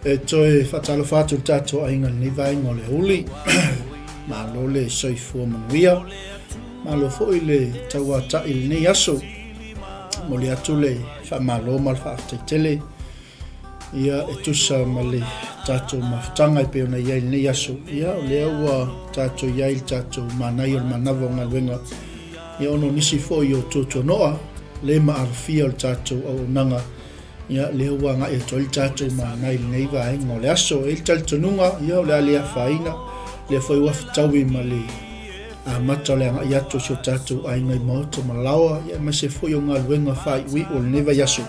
E toe whaatalofa atu le tātou aiga lenei vaenga o le uli. Malo le soifua manuia. Malo foi le tauata'i i lenei aso. Momoli atu le faamalo ma le faafetai tele ia e tusa ma le tatou mafutaga e pei ona i ai lenei aso. Ia o lea ua tatou i ai le tatou manaia o le manava o galuega ia ona o nisi foi o tuatuanoa le maalofia o le tatou auaunaga ia lea ua agai atu ai le tatou manai i lenei vaega o le aso. E i ai le talitonuga ia o le a le afaina lea foi ua fetaui ma le amata o le agai atu o si o tatou aiga i maota ma laoa ia aemaise foi o galuega faaiuiu o lenei vaiaso.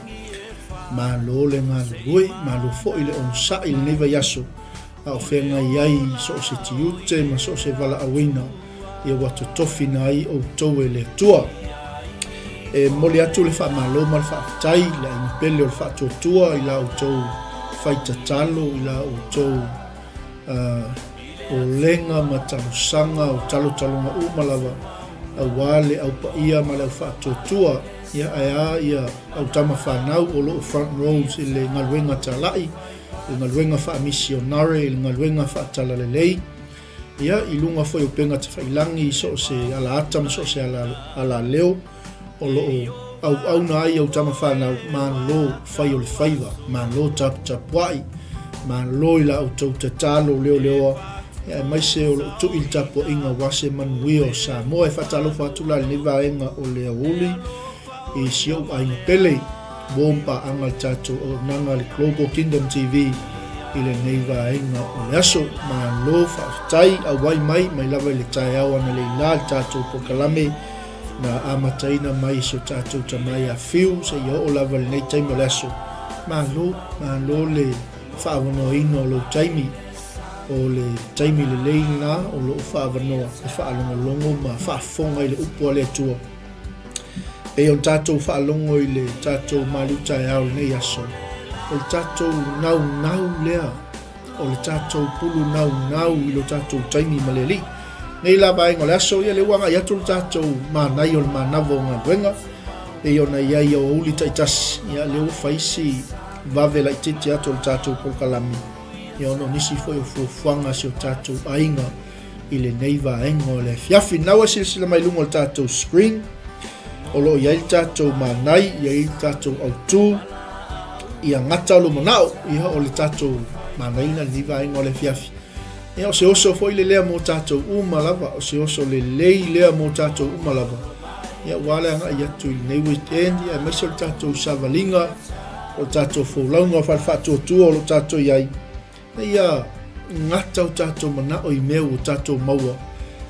Malo le galulue, malo foi le onosai i lenei vaiaso a o feagai ai i so o se tiute ma so o se valaauina ia ua totofina ai outou e le Atua. E momoli atu le faamalo ma le faafetai i le aiga pele o le faatuatua i la outou fai tatalo, i la outou popolega ma talosaga, o talotaloga uma lava aua le au paia ma le au faatuatua, ia ae a ia au tama fanau o lo o front rows i le galuega talai, i le galuega faamisionare, i le galuega faatalalelei, ia i luga foi o upega tafailangi i so o se alaata ma so o se alaleo o lo o auauna ai au tama fanau, malo fai o le faiva, malo taputapuai, malo i la outou tatalo leoleoa, ia aemaise o lo o tui le tapuaiga aua se manuia o Samoa. E faatalofa atu la i lenei vaega o le aoauli i si ou aiga pele, warm paaga le tatou auaunaga le Global Kingdom TV i lenei vaega o le aso. Malo faafetai, auai mai, mai lava i le taeao analeila le tatou polokalame na amataina mai e si o tatou tama ia Fiu seia oo lava i lenei taimi o le aso. Malo, malo le faaavanoaina o lou taimi. O le taimi lelei lena o loo faaavanoa e faalogologo ma faafofoga i le upu a le Atua. Pei ona tatou faalogo i le tatou maliu taeao i lenei aso, o le tatou naunau lea, o le tatou pulu naunau i lo tatou taimi ma le Alii. Nei la vaega o le aso, ia lea ua agai atu le tatou manaia o le manava o galuega, pei ona i ai i aoauli taitasi, ia lea ua fai si vave laitiiti atu o le tatou polokalame, ia ona o nisi foi o fuafuaga a si o tatou aiga i lenei vaega o le afiafi. Lena ua silasila mai luga o le tatou screen, o lo o i ai le tatou manai, i ai le tatou autu, ia gata lo manao, ia o le tatou manaina lenei vaega o le afiafi. Ia o se oso foi le lea mo tatou uma lava, o se oso lelei lea mo tatou uma lava. Ia ua le agai atu i lenei weekend, ia aemaise o le tatou savaliga, o le tatou folauga o fale faatuatua o lo o tatou i ai. Ia gata o tatou manao i mea ua tatou maua,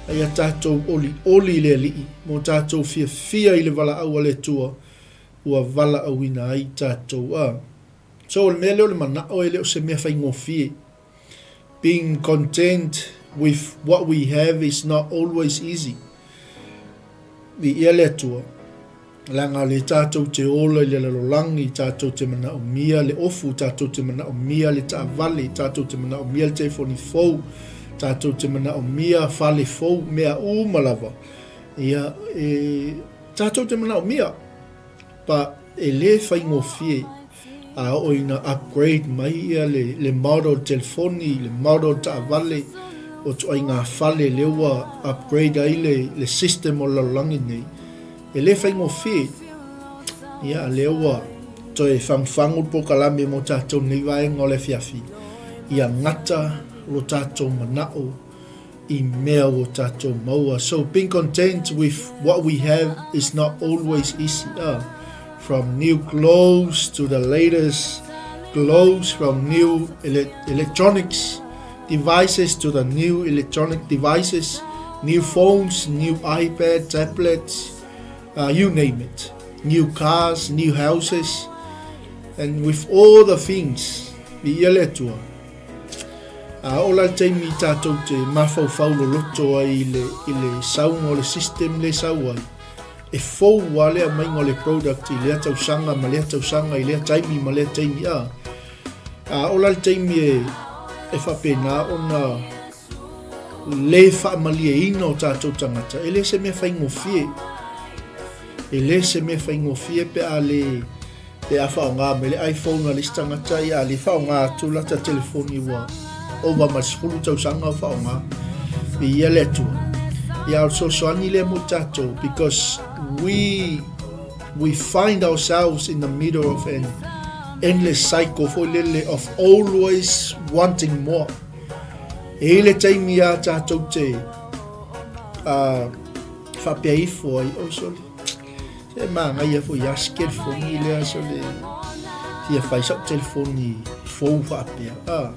a ia tatou olioli i le Alii mo tatou fiafia i le valaau a le Atua ua valaauina ai tatou. A. So o le mea lea o le manao e le o se mea faigofie. Being content with what we have is not always easy. Viia le Atua. Leaga le tatou te ola i le lalolagi, tatou te manaomia le ofu, tatou te manaomia le taavale, tatou te manaomia le telefoni fou, tatou te manaomia fale fou, mea uma lava. Ia, e, tatou te manaomia, but e le faigofie a oo ina upgrade mai ia le, le model telefoni, le model taavale, o ituaiga fale lea ua upgrade ai le, le system o le lalolagi nei, e le faigofie. Ia, lea ua toe fagufagu le polokalame mo tatou nei vaega o le afiafi, ia gata lo tatou manao i mea ua tatou maua. So being content with what we have is not always easy. From new clothes to the latest clothes, from new ele electronics devices to the new electronic devices, new phones, new iPad, tablets, you name it. New cars, new houses, and with all the things, viia le Atua. A oo la le taimi tatou te mafaufau loloto ai i le, i le sauga o le system le sau ai, e fou lava le aumaiga o le product i lea tausaga ma lea tausaga i lea taimi ma lea taimi a. A oo la le taimi e, e faapena ona le faamalieina o tatou tagata, e le se mea faigofie. E le se mea faigofie pe a le Pe a faaaoga mai le iPhone a le isi tagata, ia a le faaaoga atu lata telefoni ua ova ma le 10 tausaga o faaaoga. Viia le Atua. Ia o le fesoasoani lea mo tatou because we we find ourselves in the middle of an endless cycle foi lele of always wanting more. E i le taimi a tatou te faapea ifo ai, oh sorry. Se manaia foi a si telefoni lea sole fia fai sa'u telefoni fou faapea a.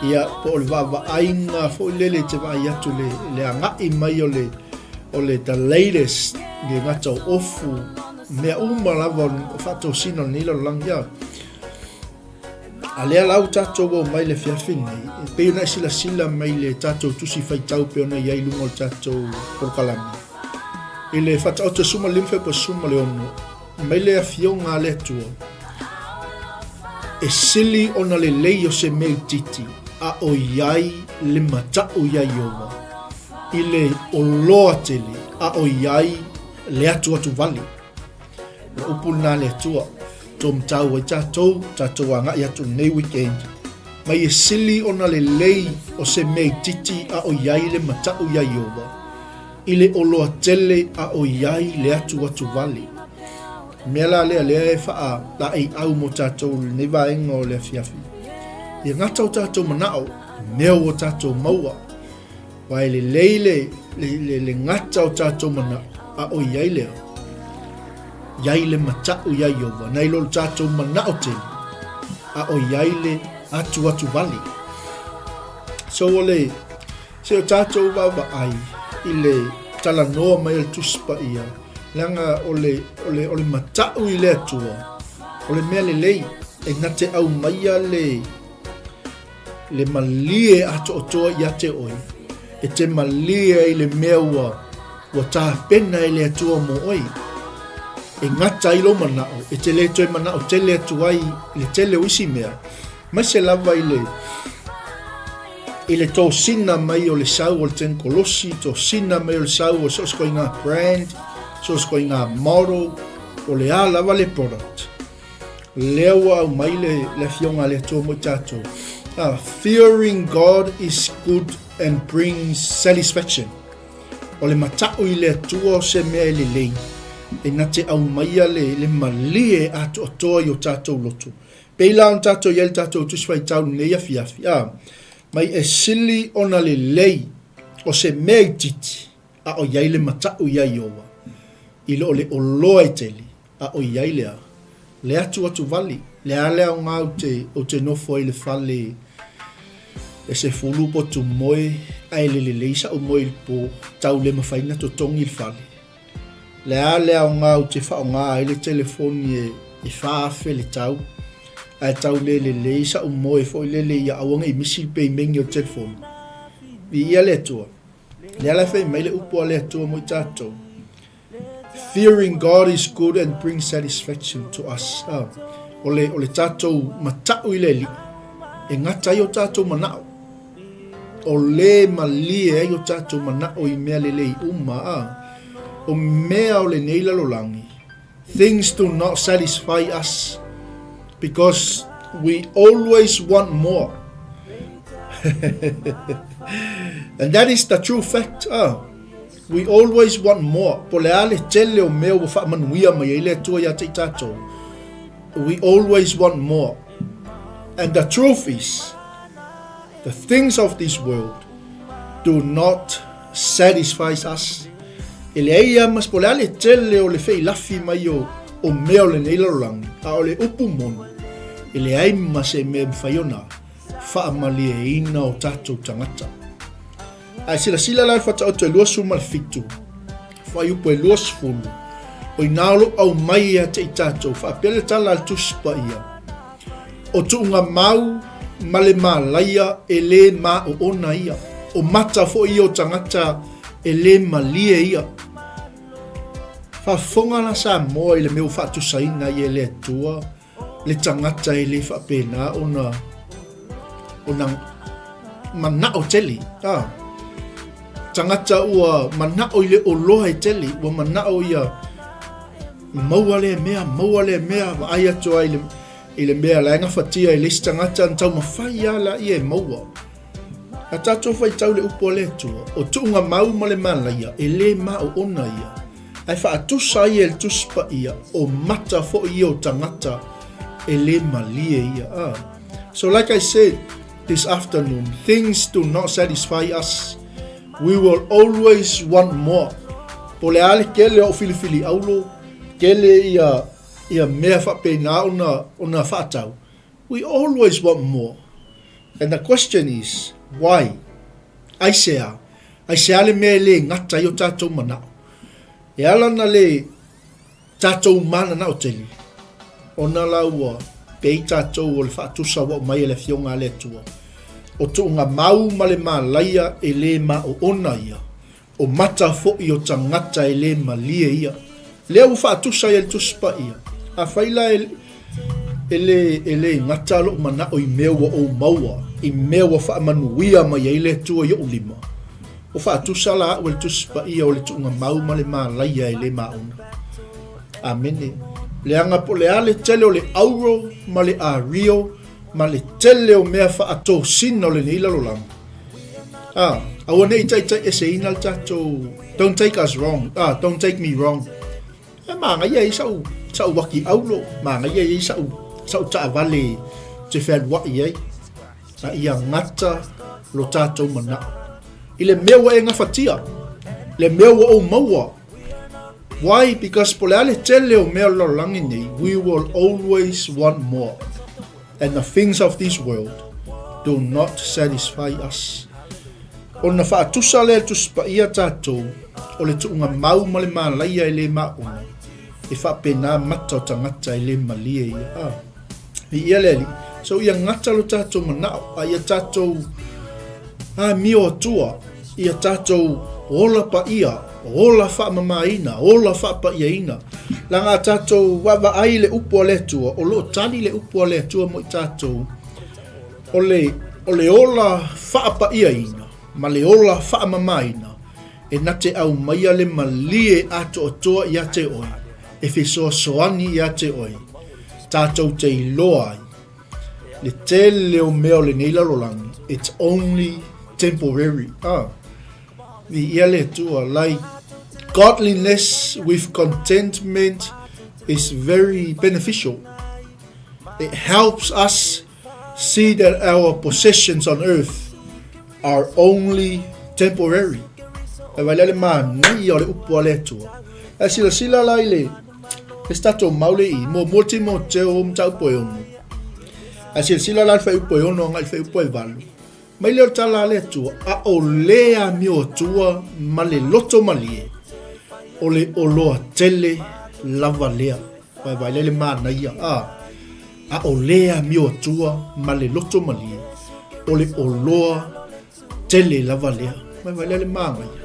Ia po o le vaavaaiga foi lele e te vaai atu le le agai mai o le o le the latest le gata o ofu mea uma lava o faatosina o lenei lalolagi a. A lea la ua tatou o mai le afiafi nei, e pei ona e silasila mai le tatou tusi faitau pei ona i ai i luga o le tatou polokalame. I le Faataoto 15 Fepuari 16, mai le Afioga a le Atua, E sili ona lelei o se mea itiiti a o i ai le mataʻu iā Ieova, i le oloa tele a o i ai le atuatu wale. O le upu lena a le Atua, tō matau ai tātou, tātou agai atu lenei weekend, mai e sili ona lelei o se mea itiiti a o i ai le mataʻu iā Ieova, i le oloa tele a o i ai le atuatu wale. Mea la lea, lea e faa-laeiau mo tātou i lenei vaega o le afiafi. Ia gata o tātou manao, mea ua tātou maua. Aua e lelei le, le, le, le gata o tātou manao, a o i ai lea, i ai le mataʻu iā Ieova, nai lo le tātou manao tele, a o i ai le atuatu wale. So o le, Se o tātou vaavaai i le talanoa mai o le Tusi Paia, leaga o le, o le, o le mataʻu i le Atua, o le mea lelei, e na te aumaia le, le malie atoatoa ia te oe, e te malie ai le mea ua, ua tapena e le Atua mō oe. E gata ai lou manaʻo, e te le toe manaʻo tele atu ai i le tele o isi mea, maise lava i le, I le tosina mai o le sau o le tenikolosi, tosina mai o le sau o so o se koiga brand, so o se koiga model, o le a lava le product. Lea ua aumai le, le afioga a le Atua mo i tatou. Fearing God is good and brings satisfaction. O le mataʻu i le Atua o se mea e lelei, e na te aumaia le, le malie atoatoa i o tatou loto. Pei la ona tatou i ai le tatou Tusi Faitau lenei afiafi, a, mai e sili ona lelei o se mea itiiti a o i ai le mataʻu iā Ieova, i lo o le oloa e tele a o i ai le a, le atuatu vali, le a le aoga ou te, ou te nofo ai i le fale e 10 potu moe ae le lelei saʻu moe i le po, tau le mafai na totogi le fale. Le a le aoga ou te faaaoga ai le telefoni e 4,000 le tau, ae tau le lelei saʻu moe foi lele ia aua ne i misi le peimeini o le telefoni. Viia le Atua. Lea la e fai mai le upu a le Atua mo i tatou. Fearing God is good and brings satisfaction to us. Ah, o le, o le tatou mataʻu i le Alii, e gata ai o tatou manaʻo. O le malie ai o tatou manaʻo i mea lelei uma, a o mea o lenei lalolagi, things do not satisfy us because we always want more. And that is the true fact. Ah. We always want more. Po le a le tele o mea ua faamanuia mai ai le Atua ia te i tatou. We always want more. And the truth is, the things of this world do not satisfy us. E leai lava ma se, po o le a le tele o le feilafi mai o, o mea o lenei lalolagi, a o le upu moni, e leai ma se mea e mafai ona faamalieina o tatou tagata. Ae silasila la i le Faataoto e 27, fuaiupu e 20, o inā o lo o aumai ia te i tatou, faapea le tala a le Tusi Paia, O tuuga mau ma le malaia e lē maoona ia, o mata foi ia o tagata e lē malie ia. Faafofoga la Samoa i le mea ua faatusaina ai e le Atua le tagata e lē faapena ona ona manao tele. A, tagata ua manao i le oloa e tele, ua manao ia Maua lea mea, maua lea mea, vaai atu ai i le, i le mea la e gafatia e le isi tagata na taumafai lava laia e maua. A tatou faitau le upu a le Atua, o tuuga mau ma le malaia, e lē maoona ia, ae faatusa ia e le Tusi Paia, o mata foi ia o tagata e lē malie ia. Ah. So like I said this afternoon, things do not satisfy us. We will always want more. Po le a le kele o filifili aulo, kele ia, ia mea faapena ona, ona faatau. We always want more. And the question is, why? Aisea? Aisea le mea e le gata ai o tatou manao? E ala na le Tatou mananao tele, ona la ua pei tatou o le faatusa ua aumai e le Afioga a le Atua, o tuuga mau ma le malaia e le maoona ia, o mata foi o tagata e le malie ia. Lea ua faatusa ai e le Tusi Paia, Afai la e, e le, e le gata lou manao i mea ua ou maua, i mea ua faamanuia mai ai le Atua i ou lima, Ua faatusa la au e le Tusi Paia o le tuuga mau ma le malaia e le maona. Amene. Leaga po o le a le tele o le auro ma le ario ma le tele o mea faatosina o lenei lalolagi. Ah, aua ne i taitaieseina le tatou, don't take us wrong, ah, don't take me wrong. E māngaia ai sa'u, sa'u uaki auro, māngaia ai sa'u, sa'u taavale ou te fealua'i ai. A ia gata lo tatou manao i le mea ua e gafatia, le mea ua ou maua. Why? Because po o le a le tele o mea o le lalolagi nei, we will always want more. And the things of this world do not satisfy us. Ona faatusa lea e le Tusi Paia tatou, o le tuuga mau ma le malaia e le maona, e faapena mata o tagata e le malie ia. Ah. Viia le Alii. So ia gata lo tatou manao, a ia tatou amio atua, ia tatou ola paia, ola faamamaina, ola faapaiaina. Leaga a tatou vaavaai i le upu a le Atua, o lo o tali le upu a le Atua mo i tatou, o le, o le ola faapaiaina ma le ola faamamaina, e na te aumaia le malie atoatoa ia te oe, e fesoasoani ia te oe, tatou te iloa ai le tele o mea o lenei lalolagi, it's only temporary. Ah, viia le Atua, like godliness with contentment is very beneficial. It helps us see that our possessions on earth are only temporary. E vaai le manaia o le upu a le Atua. E silasila la i le le se tatou mau le i muamua Timoteo o mataupu e ono. A silasila la i le fuaiupu e ono agai i le fuaiupu e valu. Mai lea o le tala a le Atua, a o le amio atua ma le loto malie, o le oloa tele lava lea. Vaevae lea le manaia, a, a o le amio atua ma le loto malie, o le oloa tele lava lea. Vaevae lea le manaia.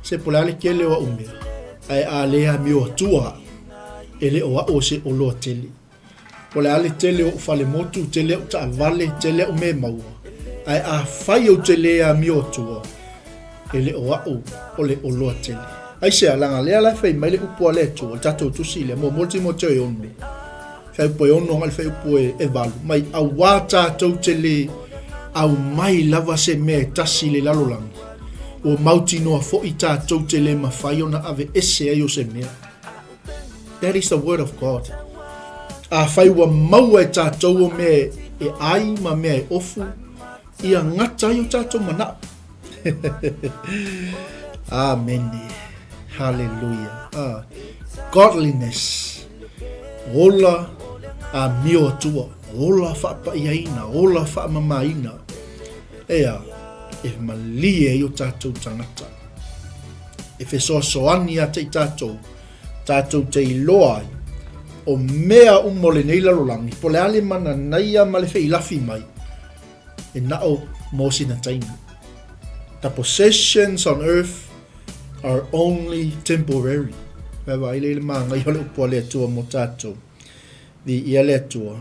Se po o le a le kele o au mea, ae a le amio atua au, e le o au o se oloa tele. Po o le a le tele o ou fale motu, tele au taavale, tele au mea e maua, ae afai ou te le amio atua, e le o au o le oloa tele. Aisea, leaga lea la e fai mai le upu a le Atua, le tatou tusi lea, muamua le Timoteo e ono, fuaiupu e ono agai le fuaiupu e, e valu, mai auā tatou te le. Aumai lava se mea e tasi i le lalolagi, ua mautinoa foi tatou te le mafai ona aveese ai o se mea. That is the word of God. Afai ua maua e tatou o mea e ai ma mea e ofu, ia gata ai o tatou manao. Amene. Hallelujah. Ah, godliness. Ola amio atua. Ola faapaiaina. Ola faamamaina. Ea, e malie ai o tatou tagata. E fesoasoani ia te i tatou, tatou te iloa ai, o mea uma o lenei lalolagi, po o le a le mananaia ma le feilafi mai, e na o mo sina taimi. The possessions on earth are only temporary. Vaavaai lea i le māngai o le upu a le Atua mo tatou. Viia le Atua.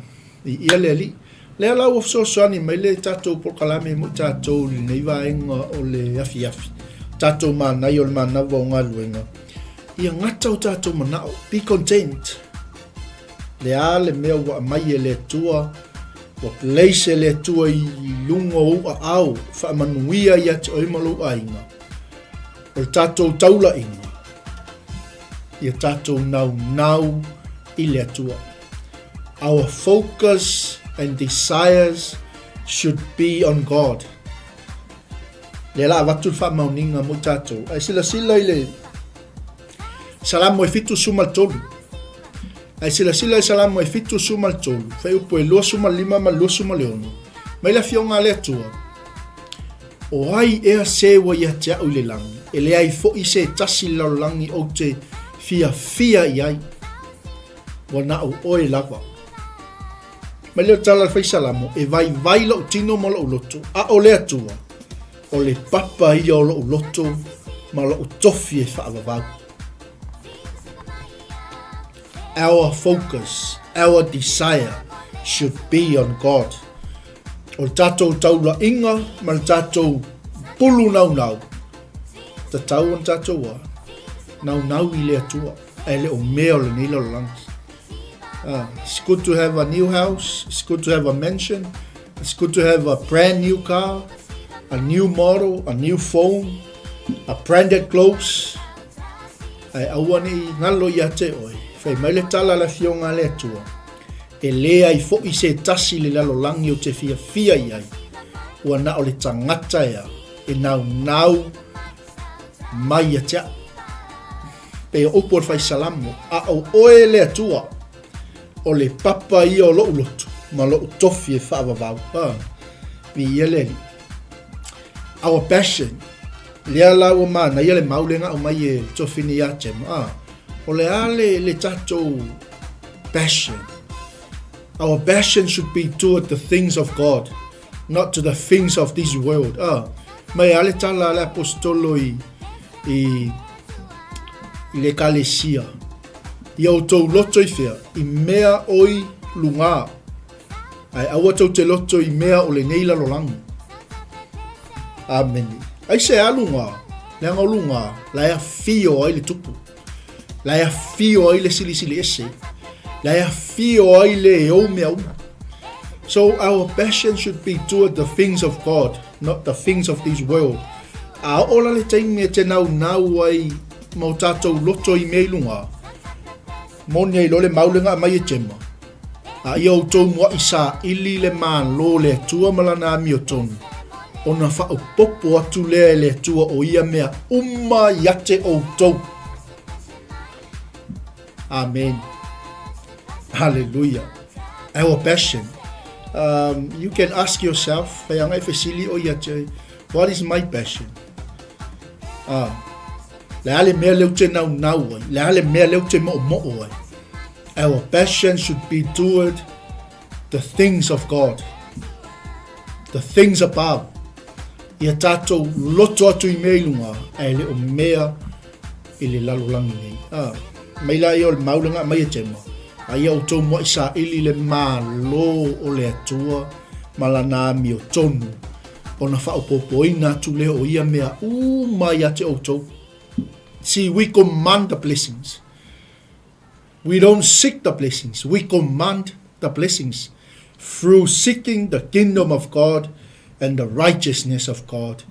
Viia le Alii. Lea la ua fesoasoani mai le tatou polokalame mo i tatou i lenei vaega o le afiafi. Tatou manaia o le manava o galuega. Ia gata o tatou manao. Be content. Le a le mea ua aumai e le Atua, ua place e le Atua i luga o ou aao, faamanuia ia te oe ma lou aiga. O le tatou taulaiga, ia tatou naunau i le Atua. Our focus and desires should be on God. Lea la avatu le faamaoniga mo i tatou. Ae silasila i le Salamo e 73. Ae silasila i Salamo e 73, fuaiupu e 25 ma le 26, mai le Afioga a le Atua, O ai ea se ua ia te a'u i le lagi, e leai fo'i se tasi i le lalolagi ou te fiafia i ai, ua na o oe lava. Mai lea o le tala a le Fai Salamo, E vaivai lo'u tino ma lo'u loto, a o le Atua, o le papa ia o lo'u loto ma lo'u tofi e faavavau. Our focus, our desire should be on God. O le tatou taulaiga ma le tatou pulu naunau, tatau ona tatou a, naunau i le Atua, ae le o mea o lenei lalolagi. Ah, it's good to have a new house, it's good to have a mansion, it's good to have a brand new car, a new model, a new phone, a branded clothes. Ae aua ne i galo ia te oe, fai mai le tala a le Afioga a le Atua, e leai fo'i se tasi i le lalolagi ou te fiafia i ai, ua na o le tagata ea e naunau mai ia te a'u. Pei o upu o le Fai Salamo, A o oe le Atua, o le papa ia o lo'u loto ma lo'u tofi e faavavau. A, viia le Alii. Our passion, lea la ua manaia le mau lea na aumai e le tofi nei ia Gemma. A, o le a le, le tatou passion? Our passion should be toward the things of God, not to the things of this world. A, mai a le tala a le apostolo i, i, i le ekalesia, Ia outou loto i fea? I mea oi lugā. Ae aua tou te loto i mea o lenei lalolagi. Amene. Aisea lugā? Leaga o lugā, la e afio ai le tupu. La e afio ai le silisili ese. La e afio ai le e ou mea uma. So our passion should be toward the things of God, not the things of this world. A oo la le taimi e te naunau ai ma o tatou loto i mea i lugā, moni ai loa le mau le ga'a mai e Gema, a ia outou mua'i saili le Malo o le Atua ma Lana amiotonu, ona faaopopo atu lea e le Atua o ia mea uma ia te outou. Amen. Hallelujah. Our passion. You can ask yourself, fai anga e fesili o ia te, what is my passion? Ah, le a le mea lea ou te naunau ai, le a le mea lea ou te mo'omo'o ai. Our passion should be toward the things of God, the things above. Ia tatou loto atu i mea i luga, ae le o mea i le lalolagi nei. Ah, mai la ia o le mau le ga'a mai e Gema, a ia outou mua'i saili le Malo o le Atua ma Lana amiotonu, ona faaopoopoina atu lea o ia mea uma ia te outou. See, we command the blessings. We don't seek the blessings, we command the blessings through seeking the kingdom of God and the righteousness of God,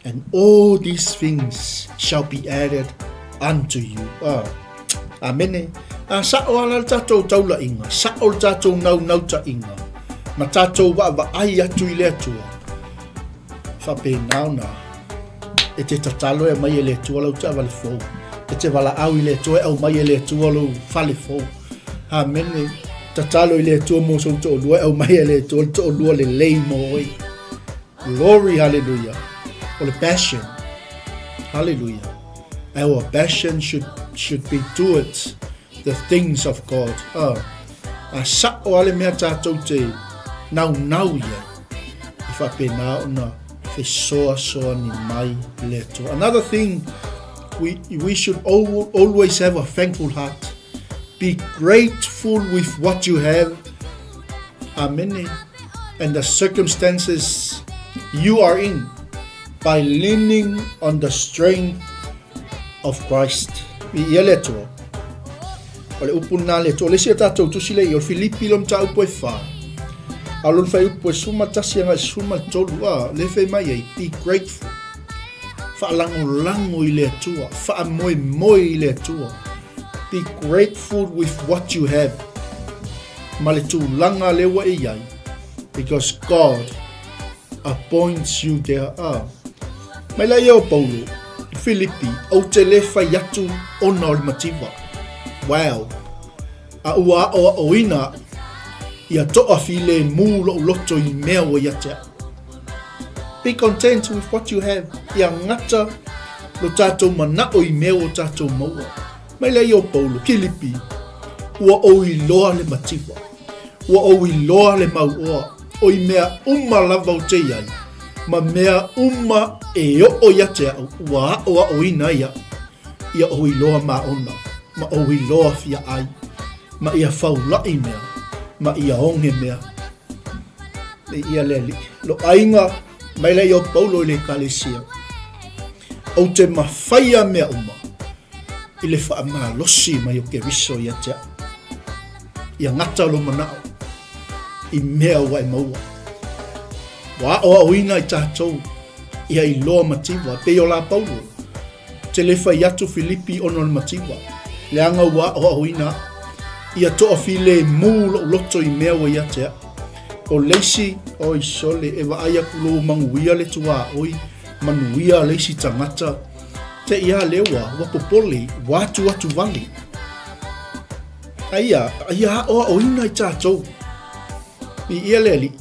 and all these things shall be added unto you. Ah. Amene. A sa'o ala le tatou taula'iga, sa'o le tatou naunauta'iga, ma tatou vaavaai atu i le Atua. Faapena ona e te tatalo e aumai e le Atua lau taavale fou. E te valaau i le Atua e aumai e le Atua lou fale fou. Amene. Tatalo i le Atua mo sou to'olua e aumai e le Atua le to'olua lelei mo oe. Glory, hallelujah. O le passion. Hallelujah. Our passion should, should be towards the things of God. Oh. A sa'o a le mea tātou te naunau i ai. E faapena ona fesoasoani mai le Atua. Another thing, we, we should al always have a thankful heart. Be grateful with what you have. Amene. And the circumstances you are in by leaning on the strength of Christ. I ia le Atua. O le upu na le Atua. O le isi o tātou tusi le i o Filipi lo mataupu e wha. A lona fuaiupu e 11 agai 13, a, le fai mai ai, be grateful. Faalagolago i le Atua, faamoemoe i le Atua. Be grateful with what you have. Ma le tulaga lea ua e i ai, because God appoints you there. A, mai la ia o Paulo, Filipi, ou te le fai atu ona o le mativa. Wow. A ua aʻoaʻoina aʻu, ia toʻafilemu loʻu loto i mea ua ia te aʻu. Be content with what you have. Ia gata lo tātou manaʻo i mea ua tātou maua. Mai lea ia o Paulo, Kilipi, ua ou iloa le mativa. Ua ou iloa le mauoa, o i mea uma lava ou te iai, ma mea uma e oo ia te aʻu, ua aʻoaʻoina ai aʻu. Ia ou iloa maona, ma ou iloa fia ai, ma ia faulaʻi mea, ma ia oge mea. Me ia le Alii. Lo aiga mai la ia o Paulo i le Ekalesia. Ou te mafaia mea uma i le faamalosi mai o Keriso ia te aʻu. Ia gata lou manaʻo i mea ua e maua. Ua aʻoaʻoina i tātou ia iloa mativa, pei o la Paulo. Te le fai atu Filipi ona o le mativa, leaga ua aʻoaʻoina aʻu. Ia toʻafilemu loʻu loto i mea ua ia te aʻu. O leisi, oi sole, e vaai aku lou manuia le tuaoi, manuia leisi tagata, te ia le ua, ua popole, ua atu atu vale. Aia, ia aʻoaʻoina i tātou. I ia le Alii,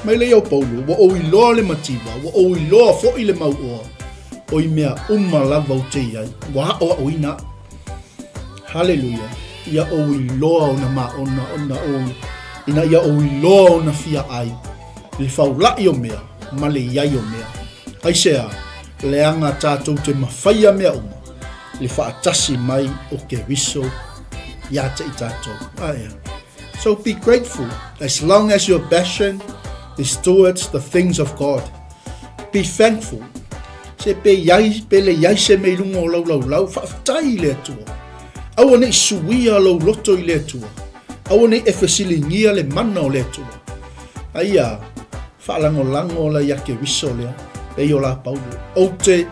mai le ia o Paulo, ua ou iloa le mativa, ua ou iloa foʻi le mauoa, o i mea uma lava ou te iai, ua aʻoaʻoina aʻu. Haleluia, ia ou iloa ona maona, ona ou, ina ia ou iloa ona fia ai, le faulaʻi o mea, ma le iai o mea. Aisea, leaga tātou te mawhaia mea uma, le faatasi mai o Keriso ia te i tātou. Aea. So be grateful as long as your passion is towards the things of God. Be thankful. Se pe iai, pe le iai se mea i lunga o lau laulau, faafetai i le Atua. Aua nei suia lou loto i le Atua. Aua nei e fesiligia le mana o le Atua. Aia, Faalagolago la ia Keriso lea, pei o la Paulo, ou te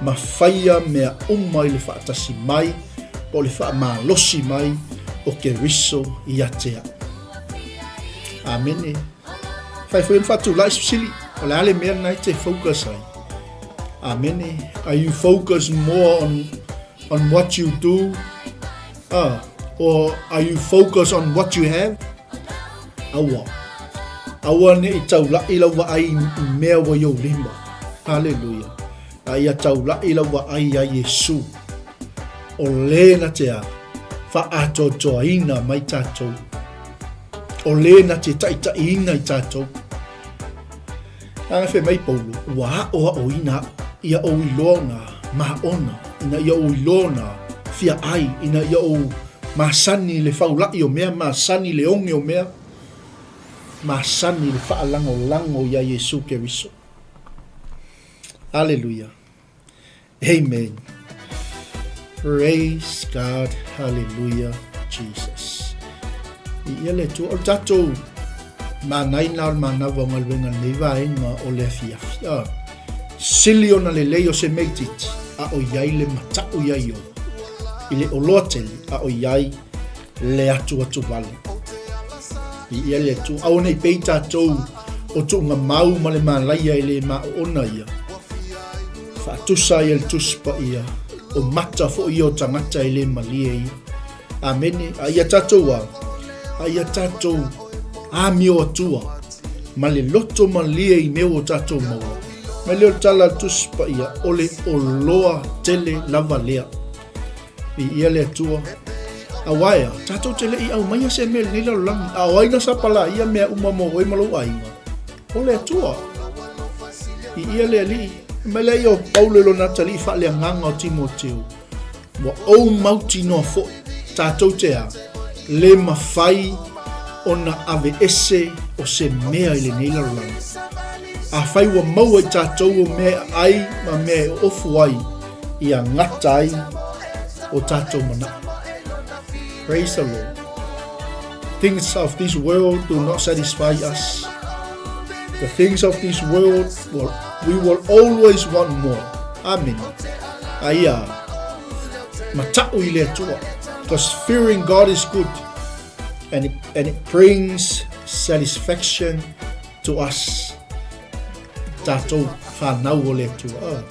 mafaia mea uma i le faatasi mai po o le faamalosi mai o Keriso ia te aʻu. Amene. Fai foi ona faatulai se fesili, o le a le mea lena e te focus ai? Amene. Are you focused more on, on what you do? Ah, or are you focused on what you have? Aua. Aua ne i taulaʻi lau vaai i mea ua i ou lima. Haleluia. A ia taulaʻi lau vaai iā Iesū. O lē na te a faaatoatoaina mai tātou. O lē na te taʻitaʻiina i tātou. Leaga fai mai Paulo, ua aʻoaʻoina aʻu, ia ou iloa ona maona, ina ia ou iloa ona fia ʻai, ina ia ou masani le faulaʻi o mea, masani le oge o mea, masani le faalagolago iā Iesū Keriso. Aleluia. Amen. Praise God. Hallelujah. Jesus. I ia le Atua. O le tatou Manaia na o le manava o galuega i lenei vaega o le afiafi. A sili ona lelei o se mea itiiti, a o i ai le mataʻu iā Ieova, i le oloa tele, a o i ai le atuatuvale. Viia le Atua. Aua ne i pei tatou o tuugamau ma le malaia e le maoona ia. Faatusa ai e le Tusi Paia, o mata foi ia o tagata e le malie ia. Amene. A ia tatou a, a ia tatou amio atua ma le loto malie i mea ua tatou maua. Mai lea o le tala a le Tusi Paia, o le oloa tele lava lea. Viia le Atua. Aua e a, tatou te le i aumaia se mea i lenei lalolagi, a o ai na sapalaia mea uma mo oe ma lou aiga? O le Atua. Viia le Alii. Fai mai lea o Paulo i lona atalii faaleagaga o Timoteo, Ua ou mautinoa foi, tatou te a, le mafai ona aveese o se mea i lenei lalolagi. Afai ua maua i tatou o mea e aai ma mea e oofu ai, ia gata ai o tatou manaʻo. Praise the Lord. Things of this world do not satisfy us. The things of this world, will, we will always want more. Amen. Aia, mataʻu i le Atua. Because fearing God is good and it, and it brings satisfaction to us. Tatou whanau o le Atua. Oh.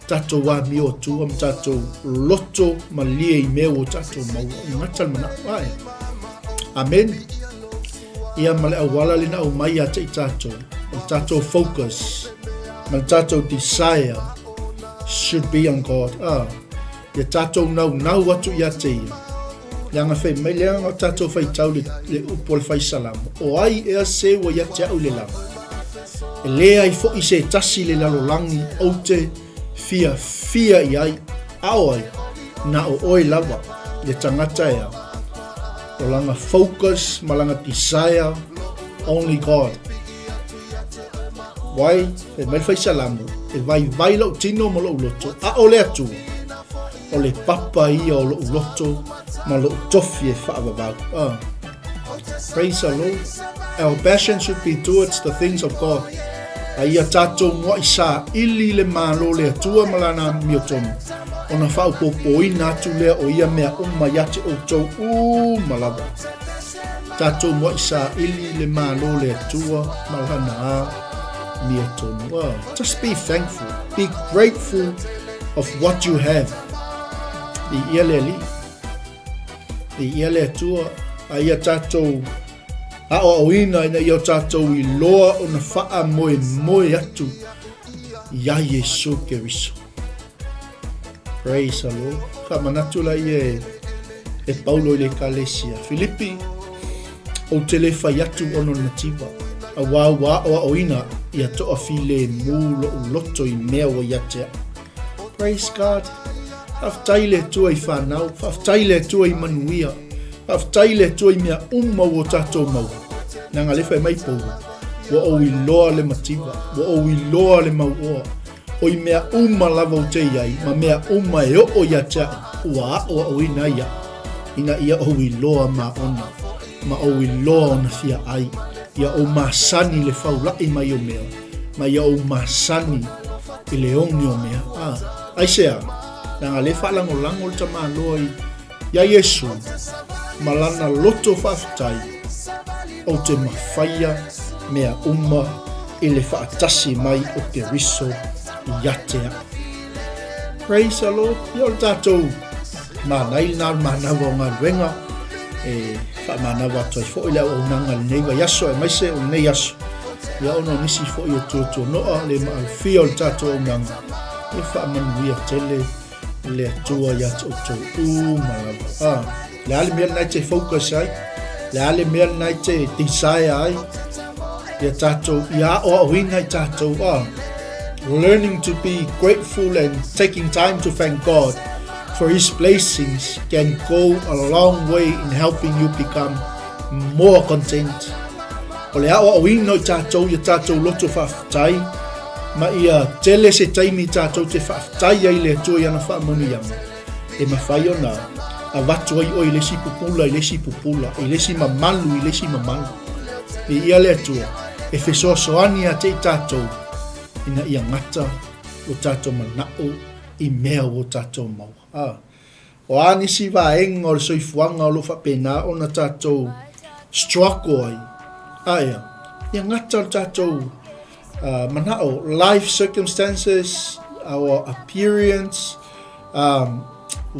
Tatou amio atua ma tatou loto malie i mea ua tatou maua. E gata le manaʻo. Ae. Amen. Ia ma le auala lena aumai ia te i tatou. O le tatou focus ma le tatou desire should be on God. Ah. Ia tatou naunau atu ia te ia. Leaga fai mai, leaga o tatou faitau le, le upu o le fai salamo. O ai ea se ua ia te au i le lagi? E leai foi se tasi i le lalolagi ou te fiafia i ai. A o ai? Na o oe lava, le tagata ea. O lana focus ma lana desire, only God. Wai, fai mai le fai salamo, e vaivai lou tino ma lou loto, a o le Atua, O le papa ia o lou loto ma lou tofi e faavavau. Ah. Praise the Lord. Our passion should be towards the things of God. A ia tatou muaʻi saili le Malo le Atua ma lana amiotonu, ona faaopoopoina atu lea o ia mea uma ia te outou uma lava. Tatou muaʻi saili le Malo le Atua ma lana amiotonu. Ah, just be thankful. Be grateful of what you have. I ia le Alii, i ia le Atua, a ia tatou aoaoina ina ia o tatou iloa ona faamoemoe atu iā Iesu Keriso. Praise the Lord. Faamanatu la ia e, e Paulo i le Ekalesia. Filipi, ou te le fai atu ona o le mativa, auā ua aoaoina ia toafilemu loʻu loto i mea ua ia te au. Praise God. Faafetai i le Atua i whanau, faafetai i le Atua i manuia, faafetai i le Atua i mea uma ua tatou maua. Leaga le fai mai Paulo, ua ou iloa le mativa, ua ou iloa le mauoa, o i mea uma lava ou te i ai, ma mea uma e oo ia te au, ua aʻoaʻoina ai iaʻu, ina ia ou iloa ma ona, ma ou iloa ona fia ai, ia ou masani i le faulaʻi mai o mea, ma ia ou masani i le oge o mea. A, aisea? Leaga lea e faalagolago le tamaloa i, iā Iesu ma lana loto faafetai, ou te mafaia mea uma i le faatasi mai o Keriso ia te au. Praise the Lord. Ia o le tatou manai lena o le manawa o galuega e faamanawa atu ai foi le auaunaga i lenei vaiaso aemaise o lenei aso. Ia ona o nisi foi o tuatuanoa le maalofia o le tatou auaunaga e faamanuia tele le Atua ia te outou uma lava. Ah, le a le mea lena e te focus ai, le a le mea lena e te desire ai, ia tatou, ia aoaoina i tatou, ah, learning to be grateful and taking time to thank God for his blessings can go a long way in helping you become more content. O le aoaoina o i tatou ia tatou loto faafetai, ma ia tele se taimi tatou te faafetai ai i le Atua i ana faamanuiaga, e mafai ona avatu ai oe i le isi pupula i le isi pupula, i le isi mamalu i le isi mamalu. Viia le Atua e fesoasoani ia te i tatou ina ia gata lo tatou manao i mea ua tatou maua. A. O a nisi vaega o le soifuaga o lo o faapena ona tatou struggle ai, a ea, ia gata lo tatou uh, manao, life circumstances, our appearance, um,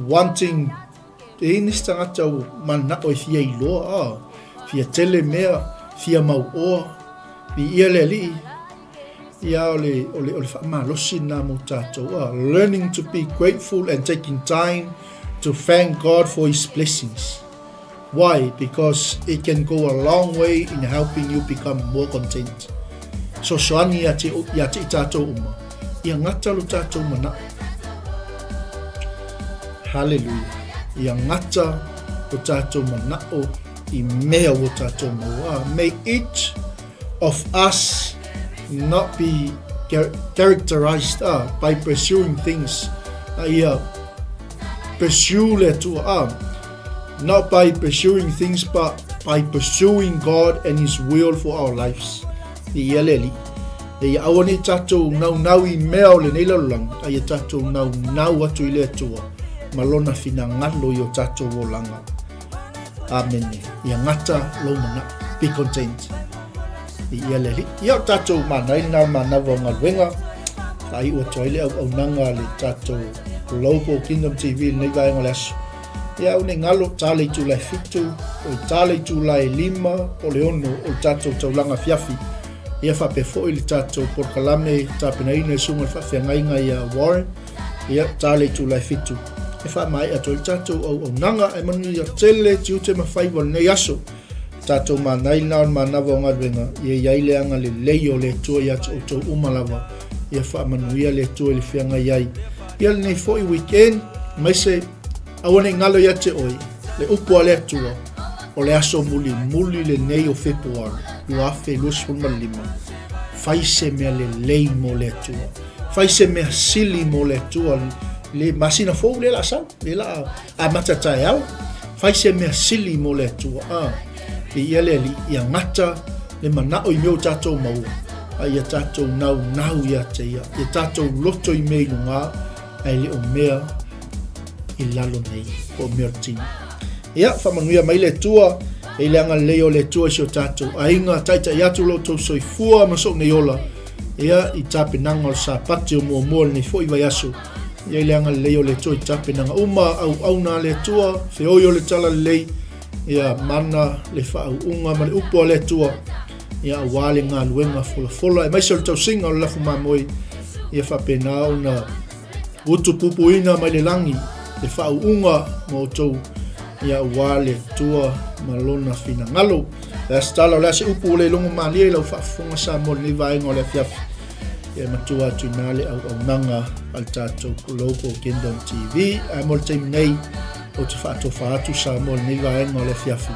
wanting e i nisi tagata ua manao e fia iloa, ah, fia tele mea, fia mauoa, viia le Alii, Ia, o le, o le, o le faamalosi lena mo tatou. Ah, learning to be grateful and taking time to thank God for his blessings. Why? Because it can go a long way in helping you become more content. Sosoani ia te, ia te i tātou uma. Ia ngata lo tātou mana. Hallelujah. Ia ngata lo tātou mana'o i mea o tātou maua. May each of us not be characterized uh, by pursuing things uh, ia pursue le Atua uh, not by pursuing things but by pursuing God and his will for our lives i ia le alii e ia aua nei tatou naunau i mea o lenei lalolagi a ia tatou naunau atu i le Atua ma lona finagalo i o tatou olaga Amene. Ia gata lou manao. Be content. I ia le alii. Ia o tatou manai lena o le manava o galuega. Faaiu atu ai le auaunaga a le tatou Global Kingdom TV i lenei vaega o le aso. Ia au nei galo, ta le itula e fitu, o i ta le itula e lima, po o le ono o le tatou taulaga afiafi. Ia faapea foi le tatou polokalame tapenaina e susuga i le faafeagaiga ia Warren. Ia, ta le itula e fitu. E faamaea atu ai le tatou auaunaga ae manuia tele tiute ma faiva o lenei aso. Tatou manai lena o le manava o galuega, ia i ai le agalelei o le Atua ia te outou uma lava. Ia faamanuia le Atua i le feagai ai. Ia lenei foi weekend, aemaise aua ne i galo ia te oe le upu a le Atua, o le aso mulimuli lenei o Fepuari 2025. Fai se mea lelei mo le Atua. Fai se mea sili mo le Atua le masina fou lea la sau, lea la amata taeao. Fai se mea sili mo le Atua. Ah, e ia le Alii, ia gata le manao i mea o tatou maua, a ia tatou naunau ia te ia, ia tatou loto i mea i luga, ae le o mea i lalo nei, po o mea o le tino. Ia, faamanuia mai le Atua, e i le agalelei o le Atua i si o tatou aiga, taitai atu lo outou soifua ma sou nei ola, ia, i tapenaga o le Sapati o muamua o lenei foi vaiaso, ia i le agalelei o le Atua i tapenaga uma, auauna a le Atua, feoi o le talalelei, ia, mana le faauuga ma le upu a le Atua, ia, aua le galuega folafola, aemaise o le tausiga o le lafu mamoe, ia faapena ona utupupuina mai le lagi le faauuga ma outou ia aua le Atua ma lona finagalo. O le a se tala, o le a se upu ua le logo malie i lau faafofoga Samoa i lenei vaega o le afiafi. Ia matua atu i ina le auaunaga a le tatou Global Kingdom TV. Ae mo le taimi nei, ou te faatofa atu Samoa i lenei vaega o le afiafi.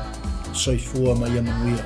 Soifua ma ia manuia.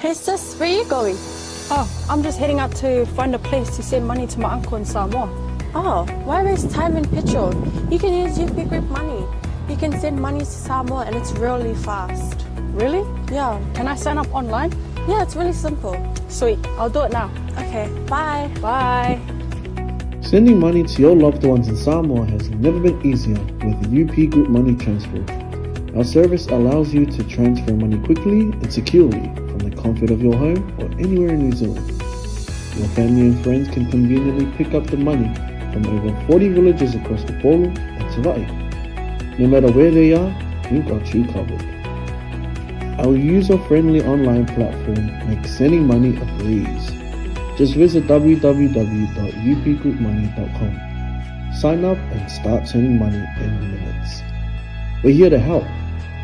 Hey sis, where are you going? Oh, I'm just heading out to find a place to send money to my uncle in Samoa. Oh, why waste time and petrol? You can use UP Group Money. You can send money to Samoa and it's really fast. Really? Yeah. Can I sign up online? Yeah, it's really simple. Sweet, I'll do it now. Okay, bye. Bye. Sending money to your loved ones in Samoa has never been easier with UP Group Money Transfer. Our service allows you to transfer money quickly and securely from the comfort of your home or anywhere in New Zealand. Your family and friends can conveniently pick up the money from over 40 villages across Upolu and Savai'i. No matter where they are, we've got you covered. Our user-friendly online platform makes sending money a breeze. Just visit www.upgroupmoney.com. Sign up and start sending money in minutes. We're here to help.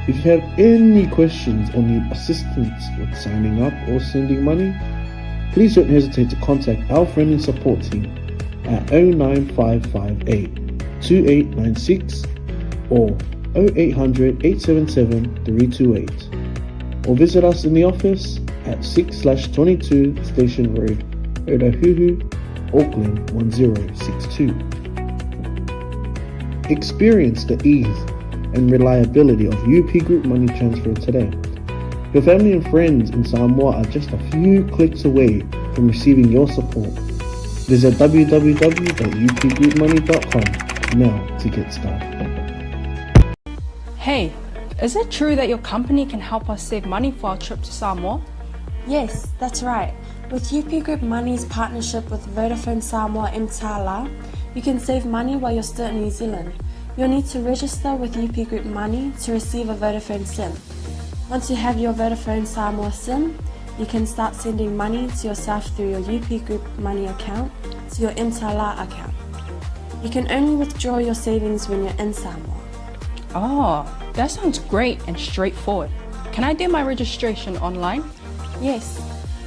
If you have any questions or need assistance with signing up or sending money, please don't hesitate to contact our friendly support team at 09558 2896 or 0800 877 328 or visit us in the office at 6 22 Station Road, Otahuhu, Auckland 1062. Experience the ease and reliability of UP Group Money Transfer today. Your family and friends in Samoa are just a few clicks away from receiving your support. Visit www.upgroupmoney.com now to get started. Hey, is it true that your company can help us save money for our trip to Samoa? Yes, that's right. With UP Group Money's partnership with Vodafone Samoa mTala, you can save money while you're still in New Zealand. You'll need to register with UP Group Money to receive a Vodafone SIM. Once you have your Vodafone Samoa SIM, you can start sending money to yourself through your UP Group Money account to your mTala account. You can only withdraw your savings when you're in Samoa. Oh, that sounds great and straightforward. Can I do my registration online? Yes,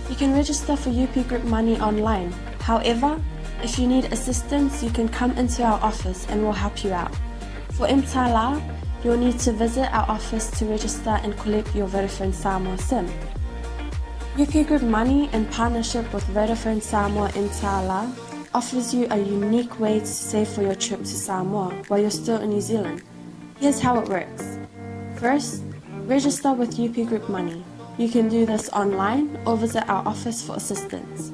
you can register for UP Group Money online. However, if you need assistance, you can come into our office and we'll help you out. For mTala, you'll need to visit our office to register and collect your Vodafone Samoa SIM. UP Group Money, in partnership with Vodafone Samoa mTala, offers you a unique way to save for your trip to Samoa while you're still in New Zealand. Here's how it works. First, register with UP Group Money. You can do this online or visit our office for assistance.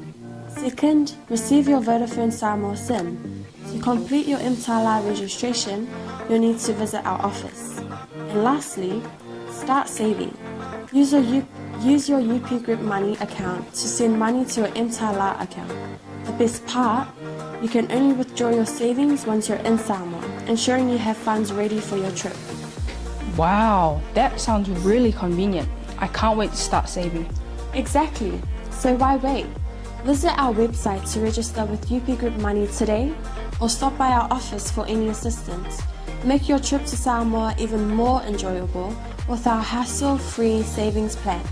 Second, receive your Vodafone Samoa SIM. To complete your mTala registration, you'll need to visit our office. And lastly, start saving. Use your, U- use your UP Group Money account to send money to your mTala account. The best part, you can only withdraw your savings once you're in Samoa, ensuring you have funds ready for your trip. Wow, that sounds really convenient. I can't wait to start saving. Exactly. So why wait? Visit our website to register with UP Group Money today or stop by our office for any assistance. Make your trip to Samoa even more enjoyable with our hassle-free savings plan.